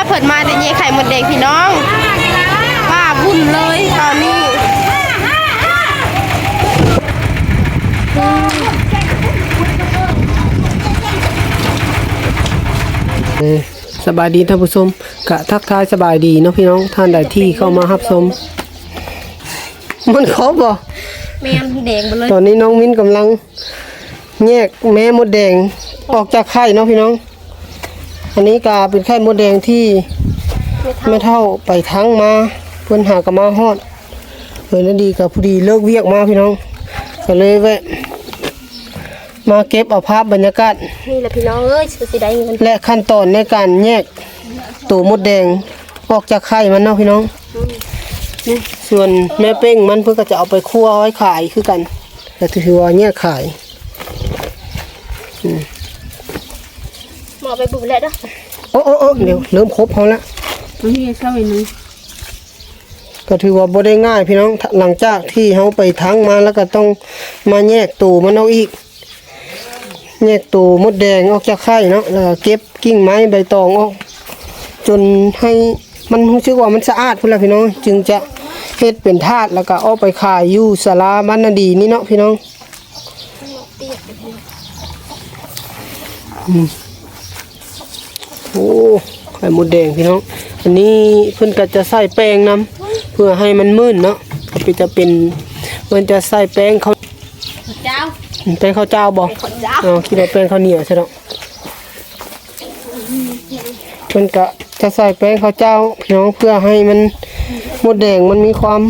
ເພິ່ນມາແຕ່ແຍກໄຂ່ມົດແດງພີ່ນ້ອງ ປ້າບຸນເລີຍຕອນນີ້. ເອີ ສະບາຍດີທ່ານຜູ້ຊົມ ກະທັກທາຍສະບາຍດີເນາະພີ່ນ້ອງ ທ່ານໃດທີ່ເຂົ້າມາຮັບຊົມ. ມັນຄົບບໍ່? ແມ່ນ ແດງເບິດເລີຍ. ຕອນນີ້ນ້ອງມິນກຳລັງ ແຍກແມ່ມົດແດງອອກຈາກໄຂ່ເນາະພີ່ນ້ອງ. ອັນນີ້ກະເປັນໄຂ່ມົດແດງທີ່ແມ່ເຖົ້າໄປທັງມາ ເພິ່ນຫາກະມາຮອດ. ເອີ ນາດີກະພໍດີເລີກວຽກມາພີ່ນ້ອງ ກະເລີຍແວະມາເກັບເອົາພາບບັນຍາກາດ ນີ້ແຫຼະພີ່ນ້ອງເອີຍ ຊິໄດ້ເງິນ ແລະຂັ້ນຕອນໃນການແຍກໂຕມົດແດງອອກຈາກໄຂ່ມັນເນາະພີ່ນ້ອງ. ອືມ ສ່ວນແມ່ເປ້ງມັນ ເພິ່ນກະຈະເອົາໄປຂົ້ວໄວ້ຂາຍຄືກັນ ກະຖືວ່າແຍກຂາຍ. ອືມ ມາເອົາໄປບຸບແລ້ວເດີ. ໂອ້ ໂອ້ ໂອ້ ດຽວເລີ່ມຄົບເຮົາລະ ກະຖືວ່າບໍ່ໄດ້ງ່າຍພີ່ນ້ອງ ຫຼັງຈາກທີ່ເຮົາໄປທັງມາແລ້ວ ກະຕ້ອງມາແຍກໂຕມັນເອົາອີກ ແຍກໂຕມົດແດງອອກຈາກໄຂ່ເນາະ ແລ້ວກະເກັບ ກິ່ງໄມ້ໃບຕອງອອກ ຈົນໃຫ້ມັນຮູ້ສຶກວ່າມັນສະອາດພຸ້ນລະພີ່ນ້ອງ ຈຶ່ງຈະເຮັດເປັນຖາດ ແລ້ວກະເອົາໄປຂາຍຢູ່ສາລາບ້ານນາດີນີ້ເນາະພີ່ນ້ອງ. ອືມ ໂອ້ ໄຂ່ມົດແດງພີ່ນ້ອງ ອັນນີ້ເພິ່ນກະຈະໃສ່ແປ້ງນຳ ເພື່ອໃຫ້ມັນມື່ນເນາະ ເປັນ ຈະເປັນ ເພິ່ນຈະໃສ່ແປ້ງເຂົ້າ ເຈົ້າ ແປ້ງເຂົ້າເຈົ້າບໍ່? ເຂົ້າເຈົ້າ ເອົາ ຄິດວ່າແປ້ງເຂົ້າໜຽວຊະດອກ. ເພິ່ນກະຈະໃສ່ແປ້ງເຂົ້າເຈົ້າພີ່ນ້ອງ ເພື່ອໃຫ້ມັນ ມົດແດງມັນມີຄວາມ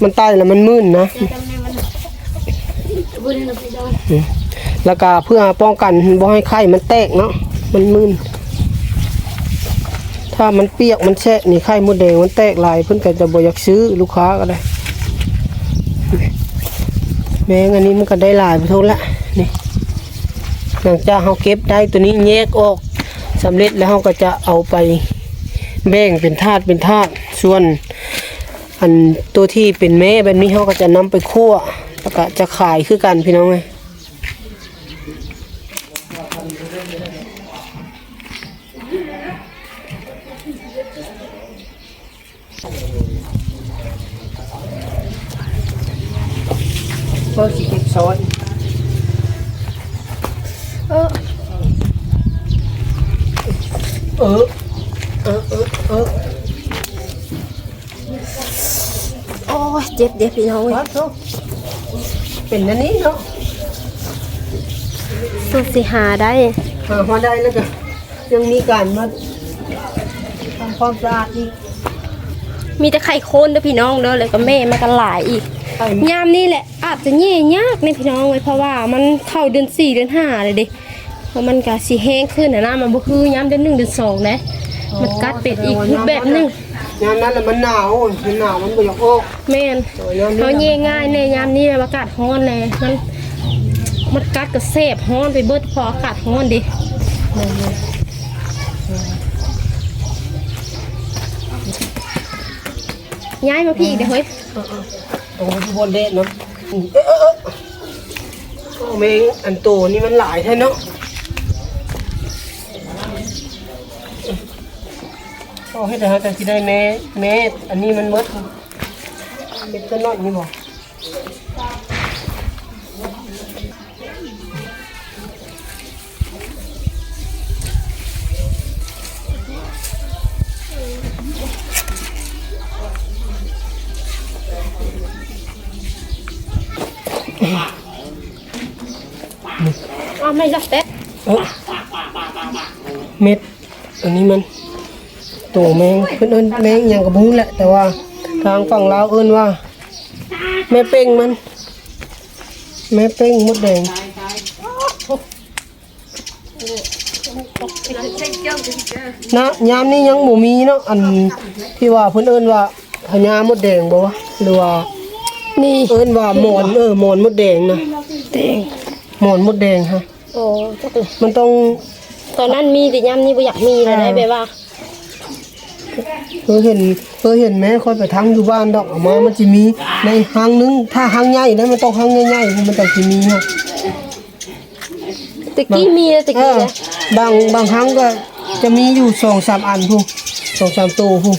ມັນໄຕ່ແລ້ວມັນມື່ນນະ ອືມ ແລ້ວກະເພື່ອປ້ອງກັນບໍ່ໃຫ້ໄຂ່ມັນແຕກເນາະ ມັນມື່ນ. ຖ້າມັນປຽກມັນແຊະນີ້ ໄຂ່ມົດແດງມັນແຕກຫຼາຍ ເພິ່ນກະຈະບໍ່ຢາກຊື້ ລູກຄ້າກະໄດ້. ແມງອັນນີ້ມັນກະໄດ້ຫຼາຍບໍ່ທົນລະນີ້. ຫຼັງຈາກເຮົາເກັບໄດ້ໂຕນີ້ແຍກອອກສຳເລັດແລ້ວ ເຮົາກະຈະເອົາໄປແບ່ງເປັນຖາດເປັນຖາດ ສ່ວນອັນໂຕທີ່ເປັນແມ່ແບບນີ້ ເຮົາກະຈະນຳໄປຂົ້ວ ແລ້ວກະຈະຂາຍຄືກັນພີ່ນ້ອງເອີຍ. ເພິ່ນຊິເກັບຊ້ອນ ເອີ ເອີ ເອີ ເອີ ໂອ້ຍ ເຈັບເດ້ພີ່ນ້ອງເອີຍ ເປັນອັນນີ້ເນາະ ສຸດຊິຫາໄດ້ ຫາມາໄດ້ແລ້ວກະ ຍັງມີການມາທຳຄວາມສະອາດອີກ. ມີແຕ່ໄຂ່ໂຄນເດີພີ່ນ້ອງເດີ ແລ້ວກະແມ່ມັນກະຫຼາຍອີກ. ຍາມນີ້ແຫຼະອາດຈະແຍ່ຍາກເດ້ພີ່ນ້ອງເອີຍ ເພາະວ່າມັນເຂົ້າເດືອນສີ່ເດືອນຫ້າແລ້ວເດ້ ເພາະມັນກະຊິແຮງຂຶ້ນຫັ້ນນະ ມັນບໍ່ຄືຍາມເດືອນໜຶ່ງເດືອນສອງເດ້ ມັນກັດເປັນອີກຮູບແບບໜຶ່ງ. ຍາມນັ້ນລະມັນໜາວ ມັນໜາວ ມັນບໍ່ຢາກອອກ. ແມ່ນ ເຮົາແຍ່ງງ່າຍແດ່ ຍາມນີ້ແບບອາກາດຮ້ອນແດ່ ມັນ ມັນກັດກະແສບ ຮ້ອນໄປເບິດ ເພາະອາກາດຮ້ອນເດ້. ຍ້າຍມາພີ້ເດ້ເຮີ້ຍ. ເອີ ເອີ ໂອ້ ຢູ່ບ່ອນແດດເນາະ. ເອີ ເອີ ເອີ ໂອ້ ແມງອັນໂຕນີ້ມັນຫຼາຍແທ້ເນາະ. ໂອ້ ເຮັດໃຫ້ເຮົາຈັ່ງຊິໄດ້ແມ່ ແມ່ອັນນີ້ມັນໝົດ ເຮັດຕົວນ້ອຍນີ້ບໍ່? ເອົາໄມ້ຈັບແຕະ ເອີ ເມັດ ອັນນີ້ມັນໂຕແມງ ເພິ່ນເອີ້ນແມງຫຍັງກະບໍ່ຮູ້ແຫຼະ ແຕ່ວ່າທາງຝັ່ງລາວເອີ້ນວ່າແມ່ເປ້ງມັນ ແມ່ເປ້ງມົດແດງ. ນະ ຍາມນີ້ຍັງບໍ່ມີເນາະ ອັນທີ່ວ່າເພິ່ນເອີ້ນວ່າພະຍາມົດແດງບໍ່ວະ ຫຼືວ່າ ນີ້ ເອີ້ນວ່າໝອນ ເອີ ໝອນມົດແດງນະ ແດງ ໝອນມົດແດງຫັ້ນ. ໂອ້ ຈັກລະ ມັນຕ້ອງ ຕອນນັ້ນມີ ແຕ່ຍາມນີ້ບໍ່ຢາກມີແລ້ວໄດ໋ ອ່າ ແບບວ່າ ເຄີຍເຫັນ ເຄີຍເຫັນແມ່ຂ້ອຍໄປທັງຢູ່ບ້ານດອກ ເອົາມາ ມັນຊິມີໃນຮັງໜຶ່ງ ຖ້າຮັງໃຫຍ່ນະ ມັນຕ້ອງຮັງໃຫຍ່ໆ ມັນຈັ່ງຊິມີຫັ້ນ. ແຕ່ກີ້ມີແລ້ວ ແຕ່ກີ້ນະ ເອີ ບາງ ບາງຄັ້ງກະ ຈະມີຢູ່ສອງສາມອັນພຸ້ນ ສອງສາມໂຕພຸ້ນ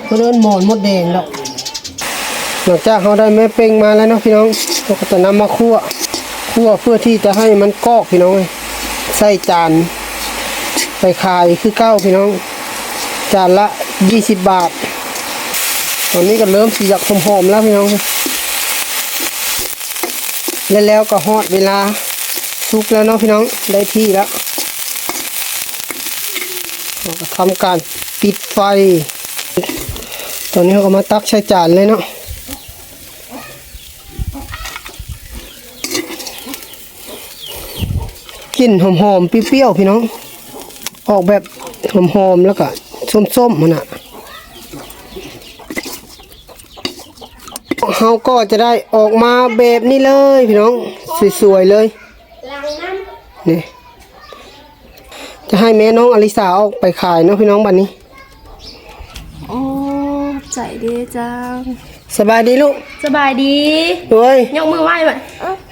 ເພິ່ນເອີ້ນໝອນມົດແດງດອກ. ຫຼັງຈາກເຮົາໄດ້ແມ່ເປັ້ງມາແລ້ວເນາະພີ່ນ້ອງ ເຮົາກໍຈະນຳມາຂົ້ວ ຂົ້ວເພື່ອທີ່ຈະໃຫ້ມັນກອກພີ່ນ້ອງເອີຍ ໃສ່ຈານໄປຂາຍຄືເກົ່າພີ່ນ້ອງ ຈານລະຊາວບາດ. ຕອນນີ້ກໍເລີ່ມຊິຢາກຫອມໆແລ້ວພີ່ນ້ອງ ແລະ ແລ້ວກໍຮອດເວລາສຸກແລ້ວເນາະພີ່ນ້ອງ ໄດ້ທີ່ແລ້ວ ເຮົາກໍທຳການປິດໄຟ. ຕອນນີ້ເຮົາກໍມາຕັກໃສ່ຈານເລີຍເນາະ. ກິ່ນຫອມໆ ປ່ຽວໆ ພີ່ນ້ອງ ອອກແບບຫອມໆ ແລ້ວກະສົ້ມໆ ຫັ້ນນະ. ເຮົາກໍຈະໄດ້ອອກມາແບບນີ້ເລີຍພີ່ນ້ອງ ສວຍໆ ເລີຍ ນີ້. ຈະໃຫ້ແມ່ນ້ອງອາລິສາອອກໄປຂາຍເນາະພີ່ນ້ອງ ບັດນີ້. ໂອ້ ຂອບໃຈເດ້ເຈົ້າ. ສະບາຍດີລູກ. ສະບາຍດີ. ລູກເອີຍ ຍົກມືໄຫວ້.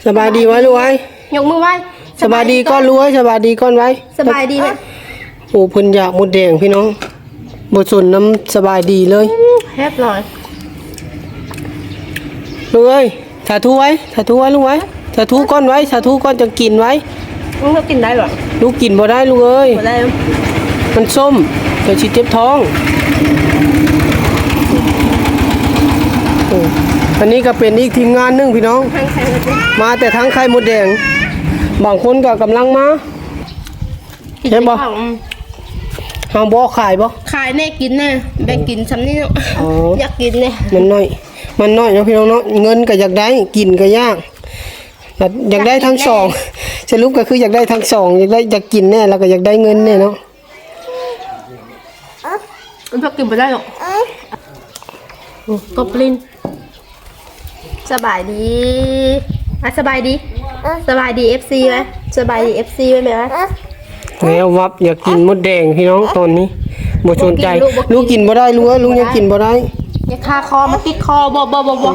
ສະບາຍດີໄວ້ລູກເອີຍ. ຍົກມືໄຫວ້. ສະບາຍດີກ່ອນລູກເອີຍ ສະບາຍດີກ່ອນໄວ້. ສະບາຍດີໄວ້. ໂອ້ ເພິ່ນຢາກມົດແດງພີ່ນ້ອງ ບໍ່ສົນນຳສະບາຍດີເລີຍ. ແຊບຫຼາຍ ລູກເອີຍ. ສາທຸໄວ້ ສາທຸໄວ້ລູກໄວ້ ສາທຸກ່ອນໄວ້ ສາທຸກ່ອນຈັ່ງກິນໄວ້. ລູກກິນໄດ້ບໍ່? ລູກກິນບໍ່ໄດ້ລູກເອີຍ ບໍ່ໄດ້ ມັນສົ້ມ ດຽວຊິເຈັບທ້ອງ. ໂອ້ ອັນນີ້ກໍເປັນອີກທີມງານໜຶ່ງພີ່ນ້ອງ ມາແຕ່ທາງໄຂ່ມົດແດງ ບາງຄົນກໍກຳລັງມາ. ເຫັນບໍ່? ເຮົາບໍ່ຂາຍບໍ່? ຂາຍແດ່ ກິນແດ່ ແບ່ງກິນຊ່ຳນີ້ເນາະ. ອໍ ຢາກກິນແດ່ ມັນໜ້ອຍ ມັນໜ້ອຍເນາະພີ່ນ້ອງເນາະ ເງິນກໍຢາກໄດ້ ກິນກໍຢາກ ຢາກໄດ້ທັງສອງ. ສະຫຼຸບກໍຄືຢາກໄດ້ທັງສອງ ຢາກໄດ້ ຢາກກິນແດ່ ແລ້ວກໍຢາກໄດ້ເງິນແດ່ເນາະ. ພວກກິນບໍ່ໄດ້ດອກ ກອບລິນ. ສະບາຍດີ ອ່ະ ສະບາຍດີ ສະບາຍດີເອັຟຊີໄວ້ ສະບາຍດີເອັຟຊີໄວ້ແມ່ໄວ້. ແລ້ວວັບ ຢາກກິນມົດແດງພີ່ນ້ອງ ຕອນນີ້ບໍ່ສົນໃຈ. ລູກກິນບໍ່ໄດ້ລູກເອີຍ ລູກຍັງກິນບໍ່ໄດ້. ຢ່າຄາຄໍ ມັນຕິດຄໍ ບໍ່ ບໍ່ ບໍ່ ບໍ່.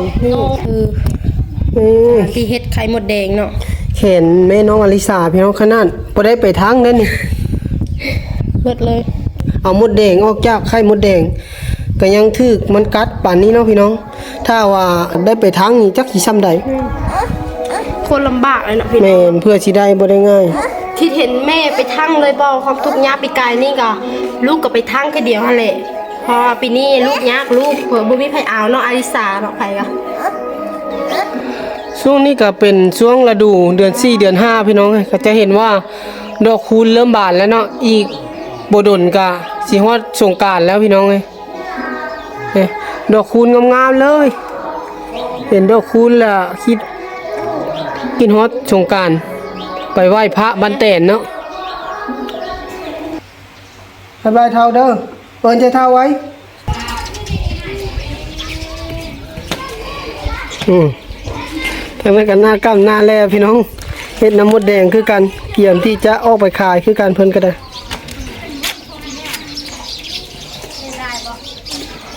ເອີ ທີ່ເຮັດໄຂ່ມົດແດງເນາະ ແຂນແມ່ນ້ອງອາລິສາພີ່ນ້ອງ ຂະໜາດບໍ່ໄດ້ໄປທັງເດ້ນີ້ ເບິດເລີຍ. ເອົາມົດແດງອອກຈາກໄຂ່ມົດແດງ ກໍຍັງຖືກມັນກັດປານນີ້ເນາະພີ່ນ້ອງ. ຖ້າວ່າໄດ້ໄປທັງນີ້ຈັກຊິຊ່ຳໃດ. ຄົນລຳບາກເລີຍເນາະພີ່ນ້ອງ. ແມ່ນ ເພື່ອຊິໄດ້ບໍ່ໄດ້ງ່າຍ. ຄິດເຫັນແມ່ໄປທັງເລີຍບໍ່ ຄວາມທຸກຍາກປີກາຍນີ້ກໍ ລູກກໍໄປທັງຄືດຽວຫັ້ນແຫຼະ ເພາະວ່າປີນີ້ລູກຍາກ ລູກ ບໍ່ມີໃຜເອົາເນາະ ອາລິສາເນາະ ໃຜກໍ. ຊ່ວງນີ້ກໍເປັນຊ່ວງລະດູເດືອນສີ່ເດືອນຫ້າພີ່ນ້ອງເອີຍ ກໍຈະເຫັນວ່າດອກຄູນເລີ່ມບານແລ້ວເນາະ ອີກບໍ່ດົນກໍຊິຮອດສົງການແລ້ວພີ່ນ້ອງເອີຍ. ນີ້ ດອກຄູນງາມໆເລີຍ ເຫັນດອກຄູນແລ້ວຄິດ ຄິດຮອດສົງການ ໄປໄຫວ້ພະບ້ານແຕນເນາະ. ບາຍບາຍເຖົ້າເດີ ເອີ້ນເຈົ້າເຖົ້າໄວ້. ອືມ ທາງນັ້ນກໍໜ້າກ້ຳໜ້າແລພີ່ນ້ອງ ເຮັດນ້ຳມົດແດງຄືກັນ ກຽມທີ່ຈະອອກໄປຂາຍຄືກັນ ເພິ່ນກໍໄດ້.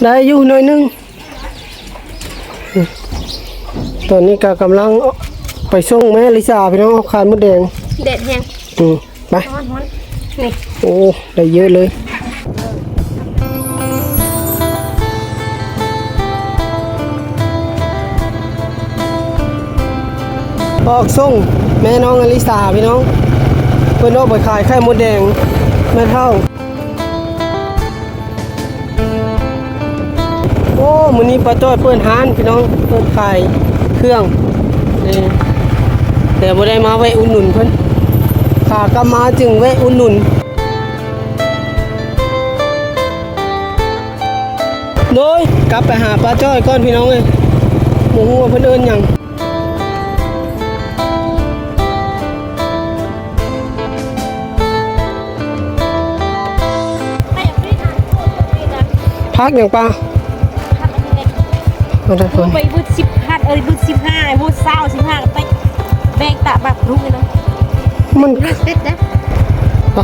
ໄດ້ຢູ່ໜ້ອຍໜຶ່ງ. ຕອນນີ້ກໍກຳລັງໄປສົ່ງແມ່ລິສາພີ່ນ້ອງ ເອົາຂາຍມົດແດງ. ແດດແຮງ. ອືມ ໄປ. ຮ້ອນໆ ນີ້. ໂອ້ ໄດ້ເຍອະເລີຍ. ອອກສົ່ງແມ່ນ້ອງອາລິສາພີ່ນ້ອງ ເພິ່ນອອກໄປຂາຍໄຂ່ມົດແດງ ແມ່ເຖົ້າ. ໂອ້ ມື້ນີ້ປ້າຈ້ອຍເປີດຮ້ານພີ່ນ້ອງ ເປີດຂາຍເຄື່ອງ ນີ້ ແຕ່ບໍ່ໄດ້ມາແວະອຸດໜູນເພິ່ນ ຂາກັບມາຈຶ່ງແວະອຸດໜູນ. ໂດຍ ກັບໄປຫາປ້າຈ້ອຍກ່ອນພີ່ນ້ອງເອີຍ ບໍ່ຮູ້ວ່າເພິ່ນເອີ້ນຫຍັງ. ຜັກຫຍັງປ້າ? ເອົາໄດ້ກ່ອນ ໄປບຸດສິບພັນ ເອີຍ ບຸດສິບຫ້າ ບຸດຊາວ ສິບຫ້າ ໄປແບ່ງຕາບັກລຸງເລີຍ. ມັນເປັດເດ້. ໄປ.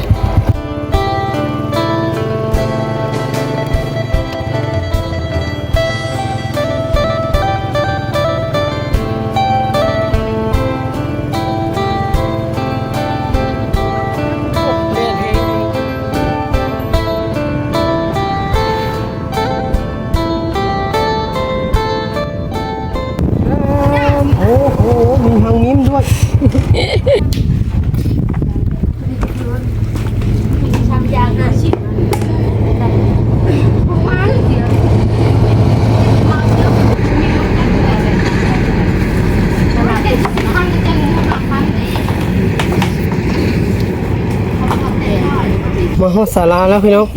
ຮອດສາລາແລ້ວພີ່ນ້ອງ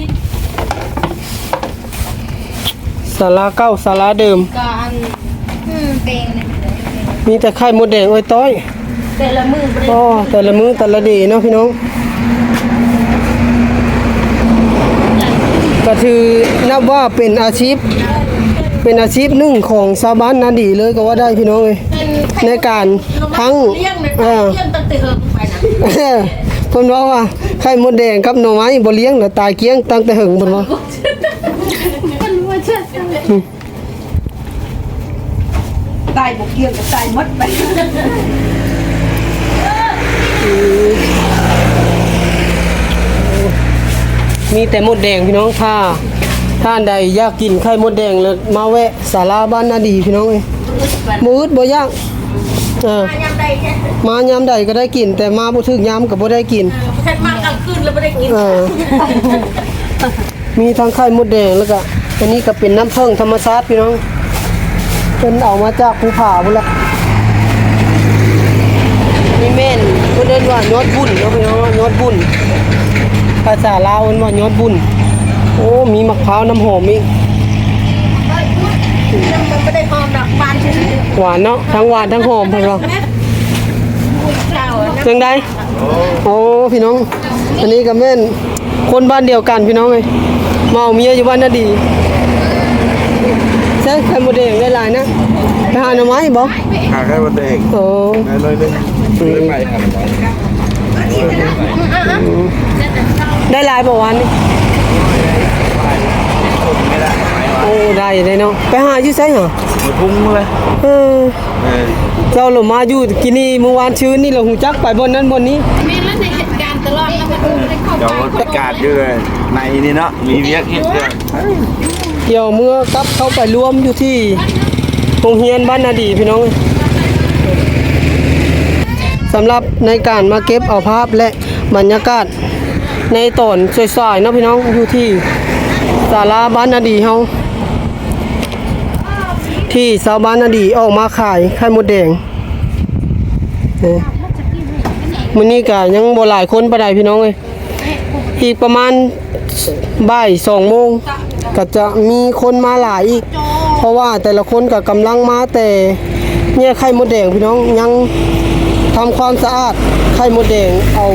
ສາລາເກົ່າສາລາເດີມ ກໍອັນ ອືມ ເປັນ ມີແຕ່ໄຂ່ມົດແດງອ້ອຍຕ້ອຍ ແຕ່ລະມື້ບໍ່ໄດ້ ອໍ ແຕ່ລະມື້ແຕ່ລະເດເນາະພີ່ນ້ອງ ກໍຖືນັບວ່າເປັນອາຊີບ ເປັນອາຊີບໜຶ່ງຂອງຊາວບ້ານນາດີເລີຍກໍວ່າໄດ້ພີ່ນ້ອງເອີຍ ໃນການທັງ ລ້ຽງ ເອີ ລ້ຽງຕັ້ງແຕ່ເຫິງໄປນະ ເພິ່ນເວົ້າວ່າໄຂ່ມົດແດງກັບໜໍ່ໄມ້ບໍ່ລ້ຽງລະຕາຍກ້ຽງຕັ້ງແຕ່ເຫິງເພິ່ນວ່າ ເພິ່ນວ່າ ອືມ ຕາຍບໍ່ກ້ຽງກໍຕາຍໝົດໄປ ອືມ ມີແຕ່ມົດແດງພີ່ນ້ອງ ຖ້າທ່ານໃດຢາກກິນໄຂ່ມົດແດງລະມາແວະສາລາບ້ານນາດີພີ່ນ້ອງເອີຍ ບໍ່ອຶດບໍ່ຢາກ ເອີ ມາຍາມໃດ ມາຍາມໃດກໍໄດ້ກິນ ແຕ່ມາບໍ່ຖືກຍາມກໍບໍ່ໄດ້ກິນ ເອີ ຄັນມາກາງຄືນລະບໍ່ໄດ້ກິນ ເອີ ມີທັງໄຂ່ມົດແດງ ແລ້ວກະອັນນີ້ກະເປັນນ້ຳເຜິ້ງທຳມະຊາດພີ່ນ້ອງ ເພິ່ນເອົາມາຈາກພູຜາພຸ້ນລະ ນີ້ແມ່ນເພິ່ນເອີ້ນວ່າຍອດບຸນເນາະພີ່ນ້ອງເນາະ ຍອດບຸນ ພາສາລາວເອີ້ນວ່າຍອດບຸນ ໂອ້ ມີໝາກພ້າວນ້ຳຫອມອີກ ມັນບໍ່ໄດ້ຫອມດອກ ຫວານຊື່ໆ ຫວານເນາະ ທັງຫວານທັງຫອມເພິ່ນວ່າ ຈັ່ງໃດ? ໂອ້ ພີ່ນ້ອງ ອັນນີ້ກໍແມ່ນຄົນບ້ານດຽວກັນພີ່ນ້ອງເອີຍ ມາເອົາເມຍຢູ່ບ້ານນາດີ ໃຊ້ໄຂ່ມົດແດງໄດ້ຫຼາຍນະ ໄປຫາໜໍ່ໄມ້ບໍ? ຫາໄຂ່ມົດແດງ ໂອ້ ໄດ້ໜ້ອຍໜຶ່ງ ໄດ້ໄປຫາໜໍ່ໄມ້ ໄດ້ຫຼາຍບໍ່ວານນີ້? ໂອ້ ໄດ້ເດ້ເນາະ ໄປຫາຢູ່ໃສຫະ? ພຸ້ນເລີຍ ເອີ ເອີ ເຈົ້າລະມາຢູ່ກີ້ນີ້ ມື້ວານຊືນນີ້ລະຮູ້ຈັກໄປບ່ອນນັ້ນບ່ອນນີ້ ແມ່ນລະ ໃນເຫດການຕະຫຼອດລະ ມັນບໍ່ໄດ້ເຂົ້າໄປ ເຈົ້າປະກາດຢູ່ໃນນີ້ເນາະ ມີວຽກເຮັດເດີ ດຽວເມືອກັບເຂົ້າໄປລວມຢູ່ທີ່ໂຮງຮຽນບ້ານນາດີພີ່ນ້ອງ ສຳລັບໃນການມາເກັບເອົາພາບ ແລະ ບັນຍາກາດໃນຕອນສາຍໆເນາະພີ່ນ້ອງ ຢູ່ທີ່ສາລາບ້ານນາດີເຮົາ ທີ່ຊາວບ້ານນາດີອອກມາຂາຍໄຂ່ມົດແດງ ເອີ ມື້ນີ້ກະຍັງບໍ່ຫຼາຍຄົນປານໃດພີ່ນ້ອງເອີຍ ອີກປະມານບ່າຍສອງໂມງ ກະຈະມີຄົນມາຫຼາຍອີກ ເພາະວ່າແຕ່ລະຄົນກະກຳລັງມາແຕ່ແຍກໄຂ່ມົດແດງພີ່ນ້ອງ ຍັງທຳຄວາມສະອາດໄຂ່ມົດແດງ ເອົາ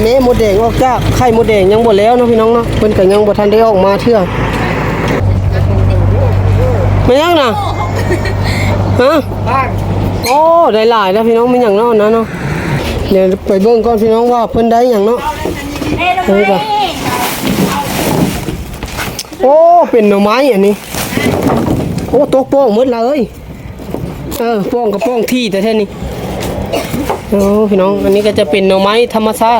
ແມ່ມົດແດງອອກຈາກໄຂ່ມົດແດງ ຍັງບໍ່ແລ້ວເນາະພີ່ນ້ອງເນາະ ເພິ່ນກະຍັງບໍ່ທັນໄດ້ອອກມາເທື່ອ. ແມ່ນຫຍັງນະ? ຮະ? ໂອ້ ໄດ້ຫຼາຍແລ້ວພີ່ນ້ອງ ແມ່ນຫຍັງເນາະນັ້ນເນາະ ດຽວໄປເບິ່ງກ່ອນພີ່ນ້ອງວ່າເພິ່ນໄດ້ຫຍັງເນາະ ເບິ່ງກ່ອນ ໂອ້ ເປັນໜໍ່ໄມ້ອັນນີ້ ໂອ້ ຕົກປ້ອງໝົດລະເອີຍ ເອີ ປ້ອງກະປ້ອງທີ່ແທ້ໆນີ້ ໂອ້ ພີ່ນ້ອງ ອັນນີ້ກະຈະເປັນໜໍ່ໄມ້ທຳມະຊາດ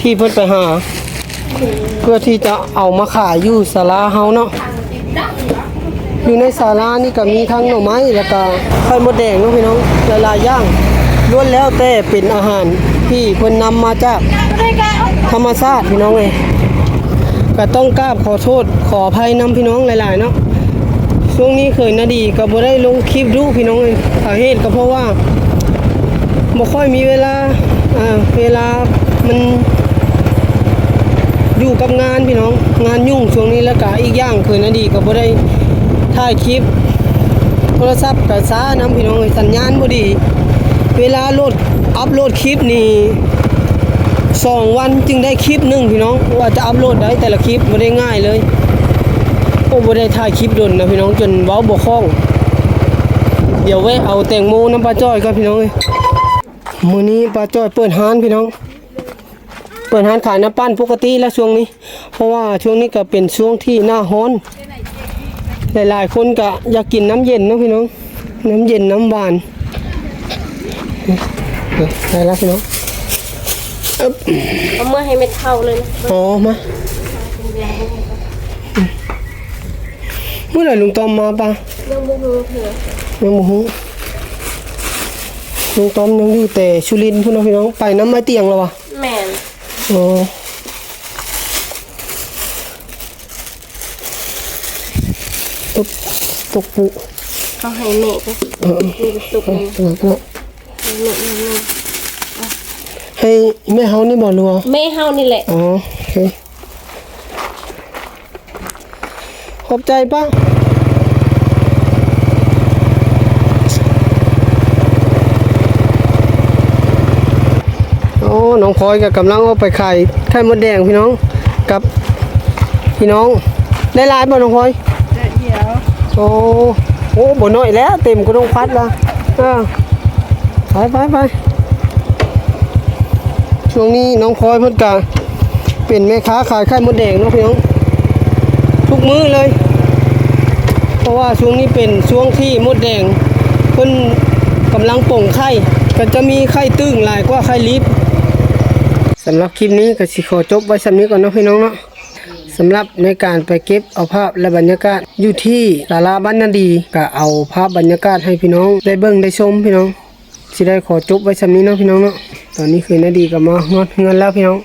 ທີ່ເພິ່ນໄປຫາ ເພື່ອທີ່ຈະເອົາມາຂາຍຢູ່ສາລາເຮົາເນາະ ຢູ່ໃນສາລານີ້ກະມີທັງໜໍ່ໄມ້ ແລ້ວກະໄຂ່ມົດແດງເນາະພີ່ນ້ອງ ຫຼາຍໆຢ່າງ ລ້ວນແລ້ວແຕ່ເປັນອາຫານທີ່ເພິ່ນນຳມາຈາກທຳມະຊາດພີ່ນ້ອງເອີຍ ກະຕ້ອງກາບຂໍໂທດຂໍອະໄພນຳພີ່ນ້ອງຫຼາຍໆເນາະ ຊ່ວງນີ້ເຂີນນາດີກະບໍ່ໄດ້ລົງຄລິບດຸພີ່ນ້ອງເອີຍ ສາເຫດກະເພາະວ່າ ບໍ່ຄ່ອຍມີເວລາ ເອີ ເວລາມັນຢູ່ກັບງານພີ່ນ້ອງ ງານຫຍຸ້ງຊ່ວງນີ້ ແລ້ວກະອີກຢ່າງເຂີນນາດີກະບໍ່ໄດ້ຖ່າຍຄລິບ ໂທລະສັບກະຊ້ານຳພີ່ນ້ອງເອີຍ ສັນຍານບໍ່ດີ ເວລາໂຫຼດ ອັບໂຫຼດຄລິບນີ້ ສອງວັນຈຶ່ງໄດ້ຄລິບໜຶ່ງພີ່ນ້ອງ ກວ່າຈະອັບໂຫຼດໄດ້ແຕ່ລະຄລິບ ບໍ່ໄດ້ງ່າຍເລີຍ ໂອ້ ບໍ່ໄດ້ຖ່າຍຄລິບດົນນະພີ່ນ້ອງ ຈົນເວົ້າບໍ່ຄ່ອງ ດຽວແວະເອົາແຕງໂມນຳປ້າຈ້ອຍກ່ອນພີ່ນ້ອງເອີຍ. ມື້ນີ້ປ້າຈ້ອຍເປີດຮ້ານພີ່ນ້ອງ ເປີດຮ້ານຂາຍນ້ຳປັ່ນປົກກະຕິແລ້ວຊ່ວງນີ້ ເພາະວ່າຊ່ວງນີ້ກະເປັນຊ່ວງທີ່ໜ້າຮ້ອນ ຫຼາຍໆຄົນກະຢາກກິນນ້ຳເຢັນເນາະພີ່ນ້ອງ ນ້ຳເຢັນນ້ຳຫວານ ໄດ້ແລ້ວພີ່ນ້ອງ ເອົາເມືອໃຫ້ແມ່ເຖົ້າເລີຍນະ ອໍ ມາ ມື້ໃດລຸງຕ້ອມມາປະ? ຍັງບໍ່ຮູ້ເທື່ອ ຍັງບໍ່ຮູ້ ລຸງຕ້ອມຍັງຢູ່ແຕ່ສຸລິນພຸ້ນເນາະພີ່ນ້ອງ ໄປນຳອ້າຍຕຽງແລ້ວຫວາ? ແມ່ນ ໂອ້ ຕົກປຸ ເຂົາໃຫ້ແມ່ກະ ເອີ ຕົກ ເອີ ໃຫ້ແມ່ເຮົານີ້ບໍ່ ຫຼືວ່າ ແມ່ເຮົານີ້ແຫຼະ ອໍ ໂອເຄ. ຂອບໃຈປ້າ. ໂອ້ ນ້ອງພອຍກໍກຳລັງອອກໄປຂາຍໄຂ່ມົດແດງພີ່ນ້ອງ ກັບພີ່ນ້ອງ. ໄດ້ຫຼາຍບໍ່ນ້ອງພອຍ? ໄດ້ດຽວ. ໂອ້ ໂອ້ ບໍ່ນ້ອຍແລ້ວ ເຕັມກະດົງພັດລະ. ເອີ ໄປໆໆ. ຊ່ວງນີ້ນ້ອງພອຍເພິ່ນກະເປັນແມ່ຄ້າຂາຍໄຂ່ມົດແດງເນາະພີ່ນ້ອງ ທຸກມື້ເລີຍ ເພາະວ່າຊ່ວງນີ້ເປັນຊ່ວງທີ່ມົດແດງເພິ່ນກຳລັງປົ່ງໄຂ່ ກໍຈະມີໄຂ່ຕຶ້ງຫຼາຍກວ່າໄຂ່ລິບ. ສຳລັບຄລິບນີ້ກໍຊິຂໍຈົບໄວ້ສ່ຳນີ້ກ່ອນເນາະພີ່ນ້ອງເນາະ. ສຳລັບໃນການໄປເກັບເອົາພາບ ແລະ ບັນຍາກາດຢູ່ທີ່ສາລາບ້ານນາດີ ກໍເອົາພາບບັນຍາກາດໃຫ້ພີ່ນ້ອງໄດ້ເບິ່ງໄດ້ຊົມພີ່ນ້ອງ. ຊິໄດ້ຂໍຈົບໄວ້ສ່ຳນີ້ເນາະພີ່ນ້ອງເນາະ. ຕອນນີ້ຄືນາດີກໍມາຮອດເຮືອນແລ້ວພີ່ນ້ອງ.